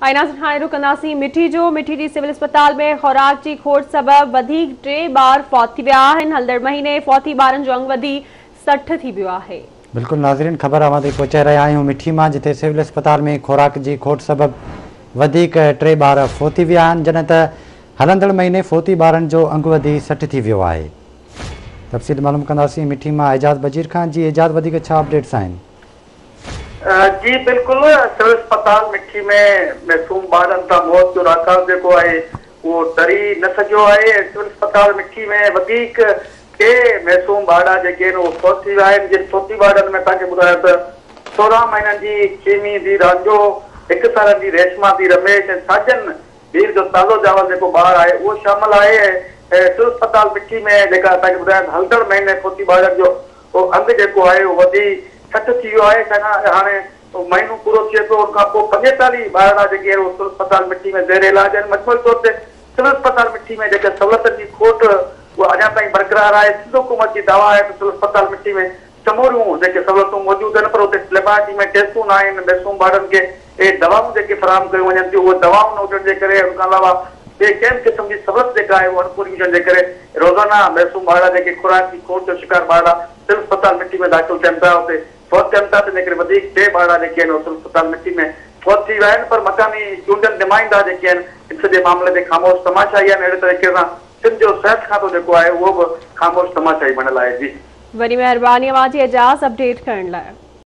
۽ هاڻي رخ ڪنداسين مٺي جو. مٺي جي سول اسپتال ۾ خوراڪ جي کوٽ سبب وڌيڪ 3 ٻار فوت ٿي ويا آهن. هلندڙ مهيني فوتي ٻارن جو انگ وڌي 60 ٿي ويو آهي. بلڪل ناظرين، خبر اوهان تائين پهچائي رهيا آهيون مٺي مان، جتي سول اسپتال ۾ خوراڪ جي کوٽ سبب وڌيڪ 3 ٻار فوت ٿي ويا آهن، جڏهن ته هلندڙ مهيني فوتي ٻارن جو انگ وڌي 60 ٿي ويو آهي. تفصيل معلوم ڪنداسين مٺي مان اعجاز بجير کان. جي اعجاز، وڌيڪ ڇا اپڊيٽس آهن؟ جي بلڪل، سول اسپتال مٺي ۾ معصوم ٻارن تان موت جو راڪاس جيڪو آهي اهو ٽري نه سگهيو آهي ۽ سول اسپتال مٺي ۾ وڌيڪ 3 معصوم ٻارڙا جيڪي آهن اهي فوت ٿي ويا آهن، جن فوتي ٻارڙن ۾ توهان کي ٻڌايان ته 16 مهينن جي کيمي ڌي رانجهو، 1 سالن جي ريشما ڌي رميش ۽ ساجن ڀيل جو تازو ڄاول جيڪو ٻار آهي اهو شامل آهي ۽ سول اسپتال مٺي ۾ جيڪا توهان کي ٻڌايان ته هلندڙ مهيني فوتي ٻارڙن جو اهو انگ جيڪو آهي اهو وڌي 60 ٿي ويو آهي. ڇاڪاڻ هاڻي مهينو پورو ٿئي پيو، ان کان پوء 45 ٻارڙا جيڪي آهن اهي سول اسپتال مٺي ۾ زير علاج آهن. مجموعي طور تي سول اسپتال مٺي ۾ جيڪا سهولتن جي کوٽ اها اڃا تائين برقرار آهي. سنڌ حڪومت جي دعويٰ آهي ته سول اسپتال مٺي ۾ سموريون جيڪي سهولتون موجود آهن، پر اتي ليبارٽري ۾ ٽيسٽون نه آهن، معصوم ٻارڙن کي اهي دوائون جيڪي فراهم ڪيون وڃن ٿيون اهي دوائون نه هجڻ جي ڪري، ان کان علاوه ٻي ڪنهن به قسم جي سهولت جيڪا آهي اها اڻپوري هجڻ جي ڪري روزانه معصوم ٻارڙا جيڪي خوراڪ جي کوٽ جو شڪار ٻارڙا سول اسپتال مٺي ۾ داخل ٿين ٿا اتي فوت ٿين ٿا. تنهن جي ڪري وڌيڪ 3 ٻارڙا جيڪي آهن اهي سول اسپتال مٺي ۾ فوت ٿي ويا آهن، پر مقامي چونڊيل نمائندا جيڪي آهن ان سڄي معاملي تي خاموش تماشائي آهن. اهڙي طريقي سان سنڌ جو صحت کاتو جيڪو آهي اهو به خاموش تماشائي بڻيل آهي. جي وڏي مهرباني اوهان جي اعجاز، اپڊيٽ ڪرڻ لاء.